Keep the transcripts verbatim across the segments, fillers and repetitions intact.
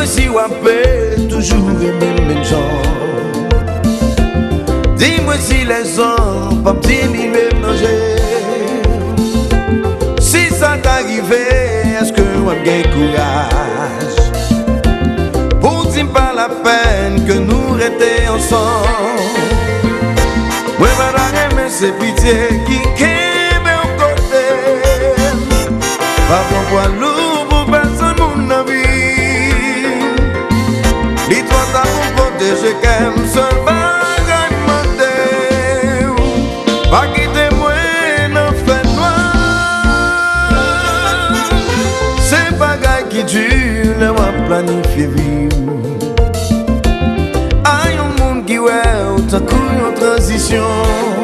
Si w ape toujou renmen m menm jan, di mwen si lèzòm p ap diminye m nan je. Si sa ta rive, èske w ap gen kouraj pou w di m pa lapèn ke nou rete ansanm? Mwen pa ta renmen se pitye ki kenbe w kote m. Pa pran pwa lou pou pèsonn moun nan vi m. Li twò ta pou m pwoteje kè m, sèl bagay m mande w, pa kite mwen nan fènwa. Se bagay ki di lè w ap planifye vi w a yon moun ki wè w tankou yon tranzisyon.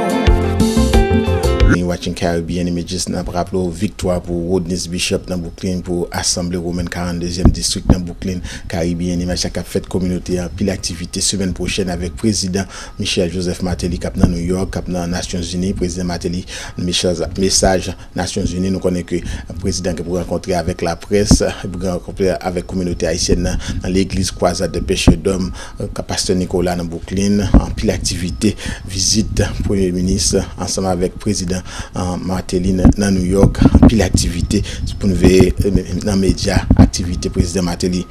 Watching Caribbean Images, n ap raple w viktwa pou Rodney's Bishop nan Brooklyn, pou Asanble Women karanndezyèm distrik nan Brooklyn. Caribbean Images la k ap fèt kominote a, anpil aktivite semèn pwochèn avèk prezidan Michel Joseph Martelly k ap nan New York, k ap nan Nasyonzini. Prezidan Martelly, mesaj, mesaj Nasyonzini, nou konnen ke prezidan gen pou rankontre avèk laprès, pou rankontre avèk kominote ayisyèn nan, nan legliz Croisade des Pêcheurs d'Hommes, euh, Pastè Nicolas nan Brooklyn, anpil aktivite, vizit premye minis ansanm avèk prezidan, euh, Martelly nan, nan New York, anpil aktivite pou n veye, euh, nan medya, aktivite prezidan Martelly.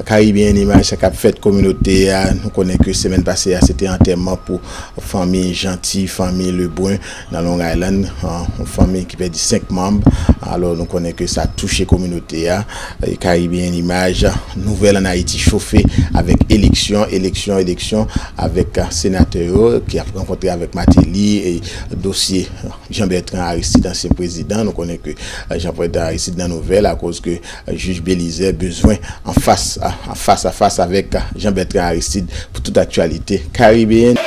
Caribbean Image, sa k ap fèt kominote a, nou konnen ke semèn pase a, se te antèman pou fanmi Jeanty, fanmi Lebrun nan Long Island, an, yon fanmi ki pèdi senk manm. Alò, nou konnen ke sa touche kominote a. E Caribbean Image, nouvèl ann Ayiti chofe avèk eleksyon, eleksyon, eleksyon, avèk, a, senatè yo ki ap rankontre avèk Martelly, e dosye, a, Jean Bertrand Aristide, ansyen prezidan. Nou konnen ke, a, Jean Bertrand Aristide nan nouvèl akoz ke, a, jij Belizaire bezwen an fas, a, an fas a fas avèk, a, Jean Bertrand Aristide pou tout aktyalite karibeyèn.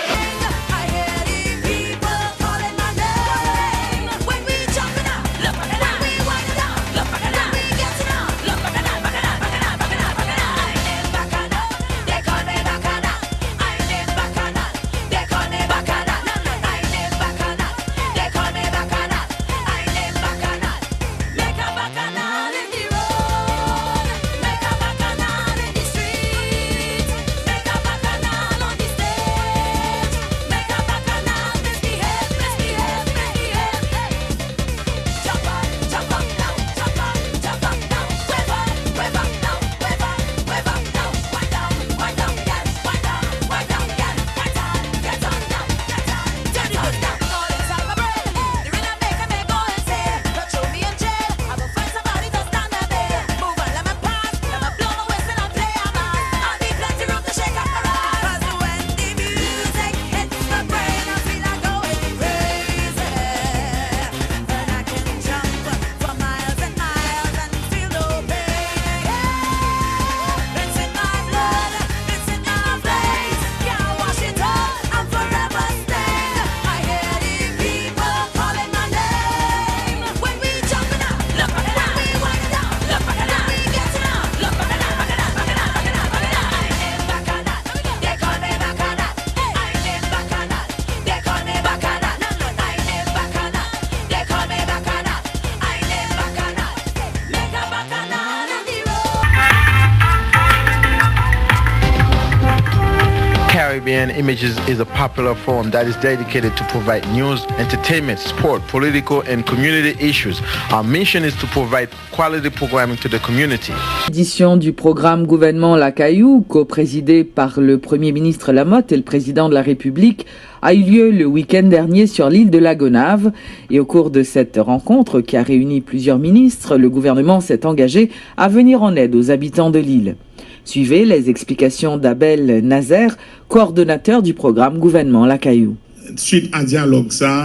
Caribbean Images is a popular forum that is dedicated to provide news, entertainment, sport, political, and community issues. Our mission is to provide quality programming to the community. Édition du programme Gouvernement Lakayou, co-présidé par le Premier ministre Lamothe et le Président de la République, a eu lieu le week-end dernier sur l'île de la Gonâve. Et au cours de cette rencontre qui a réuni plusieurs ministres, le gouvernement s'est engagé à venir en aide aux habitants de l'île. Suivez les explications d'Abel Nazaire, coordonnateur du programme Gouvernement Lakayou. Swit a dyalòg sa a,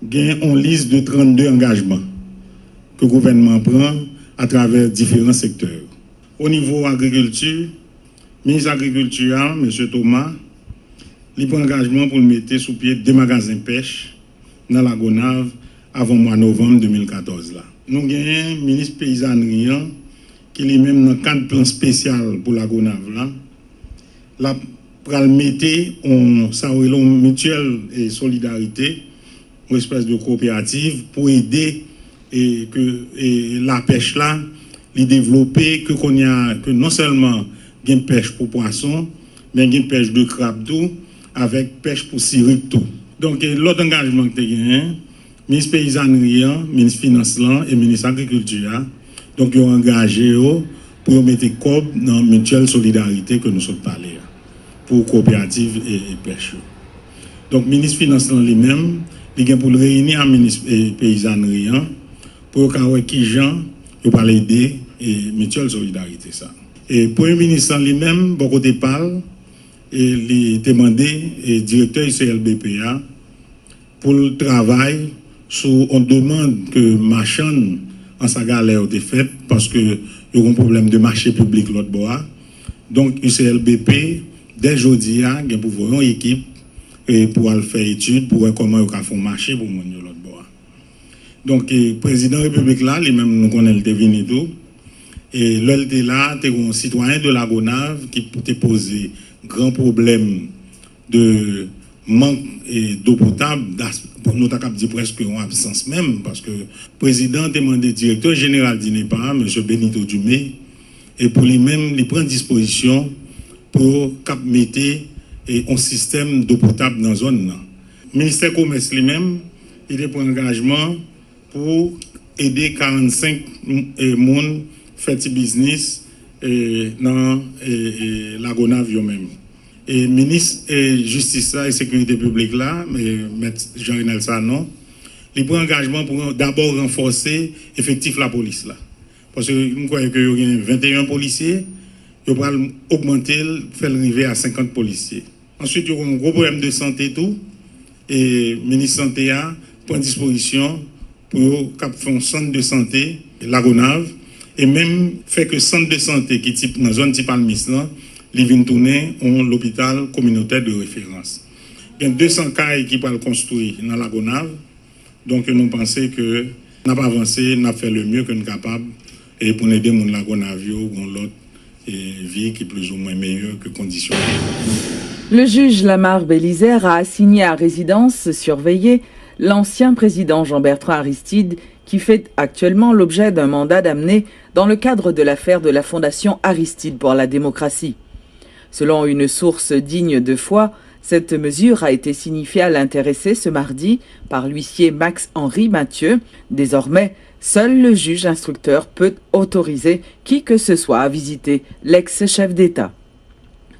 gen yon lis de trannde angajman ke gouvènman an pran atravè diferan sektè yo. O nivo agrikilti, minis agrikilti a, mesye Thomas, li pran angajman pou l mete sou pye de magazen pèch nan Lagonav avan mwa novanm de mil katòz la. Nou genyen minis peyizanri an, ki li menm nan kad plan espesyal pou Lagonav la, l ap pral mete yon, sa yo rele yon mityèl e solidarite, yon espès de koperativ pou ede e ke e lapèch la, li devlope, ke kounye a, ke non sèlman Gen pèch pou pwason, men gen pèch de krab tou, avèk pèch pou sirik tou. Donk, e, lòt angajman ki te genyen, minis peyizanri an, minis finans lan e minis agrikilti a, donk, yo angaje yo pou yo mete kòb nan mityèl solidarite ke nou sot pale a, pou koperativ e, e pèch yo. Donk, minis finans lan li menm, li gen pou l reyini a minis, e, peyizanri an, pou yo ka wè kijan yo pral ede, e, mityèl solidarite sa. E premye minis lan li menm, bò kote pa l, e, li te mande, e, direktè I C L B P a pou l travay sou yon demann ke machann Anse à Galets yo te fèt, paske yo gen pwoblèm de mache piblik lòt bò a. Donk, I C L B P, dè jodi a, gen pou voye yon ekip, e, pou al fè etid, pou wè kòman yo ka fè yon mache pou moun yo lòt bò a. Donk, e, prezidan repiblik la, li menm, nou konnen li te vini tou. E lè l te la, te gen yon sitwayen de Lagonav ki te poze gran pwoblèm de mank, e, do potab, das-, nou ta kab di prèske yon absans menm, paske prezidan te mande direktè jeneral dinepa, mesye Benito Dumé, e pou li menm, li pran dispozisyon pou yo kab mete, e, yon sistèm do potab nan zòn nan. Ministè komès li menm, li te pran angajman pou ede karannsenk, e, moun fè ti biznis, e, nan, e, e, Lagonav yo menm. E minis, e, jistis la e sekirite piblik la, e, mèt Jean Renel Sanon, li pran angajman pou dabò ranfòse efektif lapolis la. Paske m kwè ke yo gen venteyen polisye, yo pral ogmante l, fè l rive a senkant polisye. Answit, yo gen yon gwo pwoblèm de sante tou. E minis sante a pran dispozisyon pou yo kab fè yon sant de sante Lagonav, e menm fè ke sant de sante ki ti, nan zòn Ti Palmis lan, li vin tounen yon lopital kominotè de referans. Gen de san kay ki pral konstwi nan Lagonav. Donk, nou panse ke n ap avanse, n ap fè le mieux ke n kapab, e pou n ede moun Lagonav yo gen yon lòt, e, vi ki plizoumwen meyè ke kondisyon. Le juge Lamar Bélizaire a assigné à résidence surveillée l'ancien président Jean-Bertrand Aristide, qui fait actuellement l'objet d'un mandat d'amener dans le cadre de l'affaire de la Fondation Aristide pour la démocratie. Selon une source digne de foi, cette mesure a été signifiée à l'intéressé ce mardi par l'huissier Max-Henri Mathieu. Désormais, seul le juge instructeur peut autoriser qui que ce soit à visiter l'ex-chef d'État.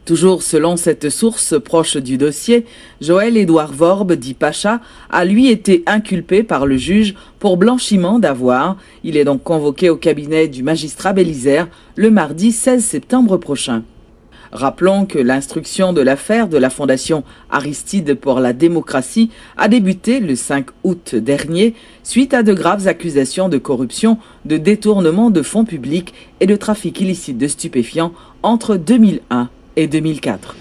Toujours selon cette source proche du dossier, Joël Édouard Vorbe, dit Pacha, a lui été inculpé par le juge pour blanchiment d'avoirs. Il est donc convoqué au cabinet du magistrat Bélizaire le mardi seize septembre prochain. Rappelons que l'instruction de l'affaire de la Fondation Aristide pour la démocratie a débuté le cinq août dernier suite à de graves accusations de corruption, de détournement de fonds publics et de trafic illicite de stupéfiants entre deux mille un et deux mille quatre.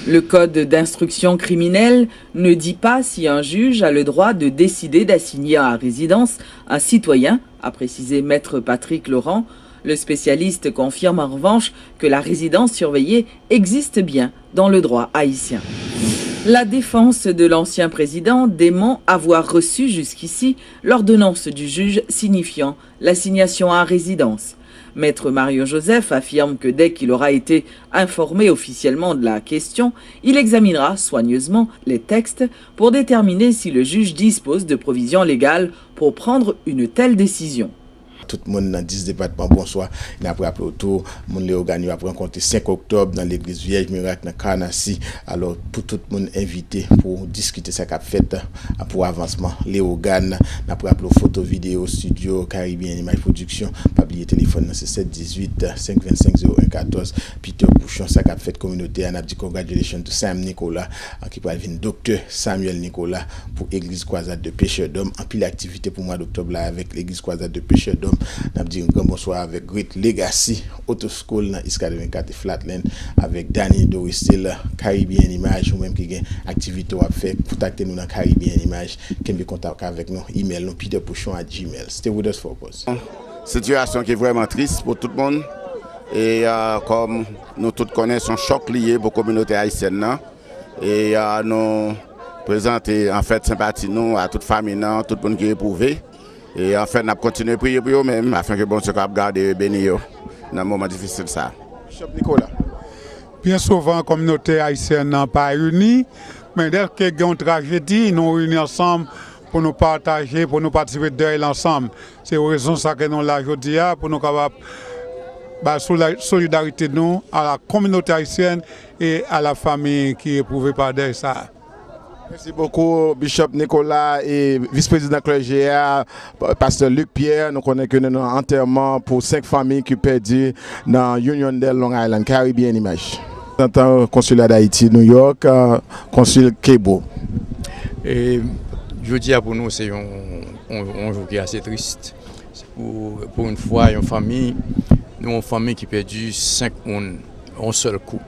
Le code d'instruction criminelle ne dit pas si un juge a le droit de décider d'assigner à résidence un citoyen, a précisé Maître Patrick Laurent. Le spécialiste confirme en revanche que la résidence surveillée existe bien dans le droit haïtien. La défense de l'ancien président dément avoir reçu jusqu'ici l'ordonnance du juge signifiant l'assignation à résidence. Maître Mario Joseph affirme que dès qu'il aura été informé officiellement de la question, il examinera soigneusement les textes pour déterminer si le juge dispose de provisions légales pour prendre une telle décision. Tout moun nan dis depatman, bonswa. N ap raple w tou, moun Leyogàn yo ap rankontre senk oktòb nan legliz Vyèj Mirak nan Karnasi. Alò, pou tout moun envite pou diskite sa k ap fèt pou avansman Leyogàn. N ap raple w foto, videyo, estidyo Caribbean Image Production. Pa bliye telefòn nan se sèt dizuit, senk vennsenk, zewo en katòz. Peter Pouchon, sa k ap fèt kominote a, n ap di congratulations to Sam Nicolas, ki pral vin Doktè Samuel Nicolas pou Egliz Kwazad de Pechè Dòm. Anpil aktivite pou mwa doktòb la avèk Legliz Kwazad de Pechè Dòm. N ap di yon gran bonswa avèk Great Legacy Auto School nan East katrevenkat e Flatland avèk Danny Doristil, Caribbean Image. Ou menm ki gen aktivite w ap fè, kontakte nou nan Caribbean Image. Kenbe kontak avèk nou. Imèl nou, peter pouchon at gmail. Stay with us for a pause. Sitiyasyon ki vrèman tris pou tout moun. E kòm nou tout konnen, se yon chòk li ye pou kominote ayisyèn nan. E nou prezante, anfèt, senpati nou a tout fanmi nan, tout moun ki epwouve. E anfèt, n ap kontinye priye pou yo menm, afenke Bondye kab gade yo e beni yo nan moman difisil sa a. Bishop Nicolas. Byen souvan, kominote ayisyèn nan pa ini, men dèke gen yon trajedi, nou reyini ansanm pou nou pataje, pou nou patisipe dèy la ansanm. Se rezon sa ke nou la jodi a, pou nou kapab bay sola-, solidarite nou a la kominote ayisyèn e a la fanmi ki epwouve pa dèy sa a. Mèsi bokou, Bishop Nicolas e vis prezidan klèje a, Pastè Luc Pierre. Nou konnen ke nou nan antèman pou senk fanmi ki pèdi nan Uniondale, Long Island. Caribbean Image. Reprezantan konsila Dayiti, New York, euh, konsil Kebo. E jodi a pou nou se yon, yon, yon jou ki ase tris. Se pou, pou yon fwa, yon fanmi, nou yon fanmi ki pèdi senk moun yon sèl kou.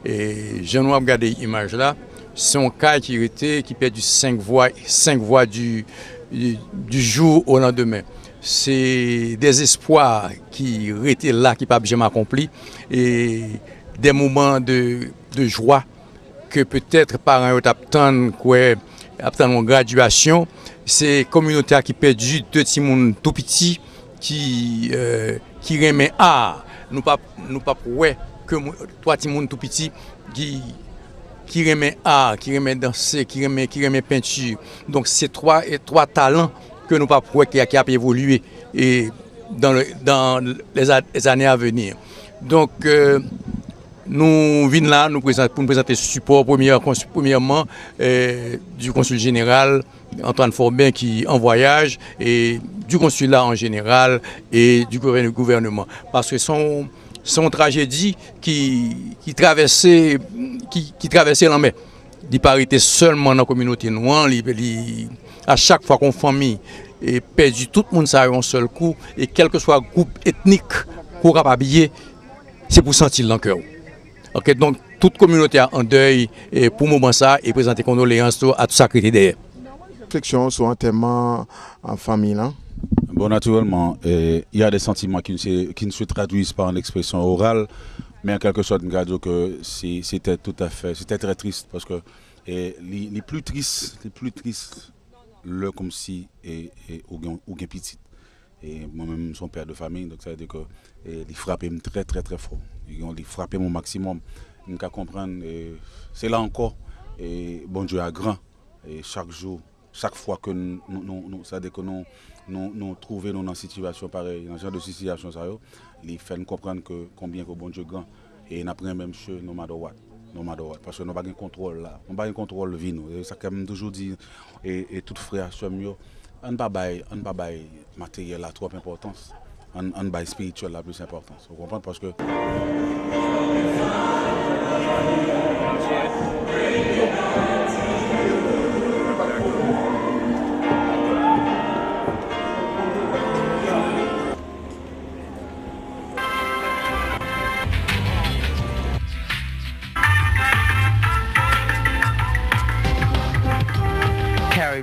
E jan nou ap gade imaj la, se yon kay ki rete, ki pèdi senk vwa, senk vwa du, du, du jour au lendemain. Se dezespwa ki rete la, ki p ap janm akonpli. E de moman de, de jwa ke petèt paran yo t ap tann, kwè, ap tann yon gradyasyon. Se kominote a ki pèdi de timoun tou piti ki, euh, ki renmen ar. Nou p ap, nou p ap wè ke mou-, twa timoun tou piti ki, ki renmen ar, ki renmen danse, ki renmen, ki renmen penti. Donk, se twa, e twa talan ke nou p ap wè ki, ki ap evolye e dans le, dans les a-, les années à venir. Donk, euh, nou vin la, nou prezan-, pou nou prezante sipò, premyè, kons-, premyèman, euh, du konsil jeneral, Antoine Forbin ki an vwayaj, e du konsila an jeneral, e du gouvè-, gouvèneman. Paske se yon, se yon trajedi ki, ki travèse, ki, ki travèse lanmè. Li pa rete sèlman nan kominote nou an, li, li, a chak fwa ke yon fanmi, e, pèdi tout moun sa yo yon sèl kou, e kèlkeswa gwoup etnik ke w kapab ye, se pou w santi l nan kè w. Oke, donk, tout kominote a an dèy, e, pou moman sa, e prezante kondoleyans yo a tout sa k rete dèyè. Refleksyon sou antèman, a, fanmi lan. Bon, naturellement, euh, il y a des sentiments qui ne se, qui ne se traduisent pas en expression orale, mais en quelque sorte, m ka di w ke se, se te tout à fait, se te très triste, paske, e, li, li pli tris, li pli tris lè kòmsi, e, e, ou gen, ou gen pitit. E mwen menm, m se yon pè de fanmi, donk sa vle di ke, e, li frape m trè, trè, trè fò. Li, li frape m o maksimòm. M ka konprann, e, se la ankò, e, Bondye a gran. E chak jou, chak fwa ke nou, nou, nou, nou, sa vle di ke nou, nou, nou twouve nou nan sitiyasyon parèy, nan jan de sitiyasyon sa yo, li fè n konprann ke konbyen ke Bondye gran. E n ap renmen misye no matter what, no matter what. Paske nou pa gen kontwòl la. Nou pa gen kontwòl vi nou. E sa k fè m toujou di, e, e tout frè ak sè m yo, ann pa bay, ann pa bay materyèl la twòp enpòtans. Ann, ann bay espirityèl la plis enpòtans. Ou konprann? Paske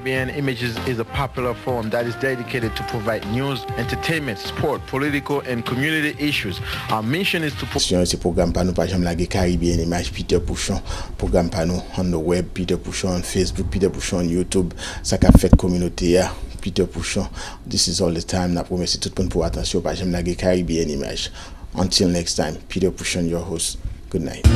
Caribbean Images is a popular forum that is dedicated to provide news, entertainment, sport, political, and community issues. Our mission is to pro- Sesyon, se pwogram pa nou, pa janm lage Caribbean Image, Peter Pouchon. Pwogram pa nou on the web, Peter Pouchon on Facebook, Peter Pouchon on YouTube. Sa k ap fèt kominote a, Peter Pouchon. This is all the time. N ap remèsye tout moun pou atansyon. Pa janm lage Caribbean Image. Until next time, Peter Pouchon, your host. Good night.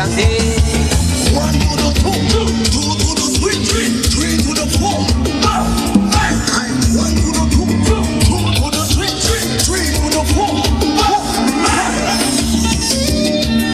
Danse.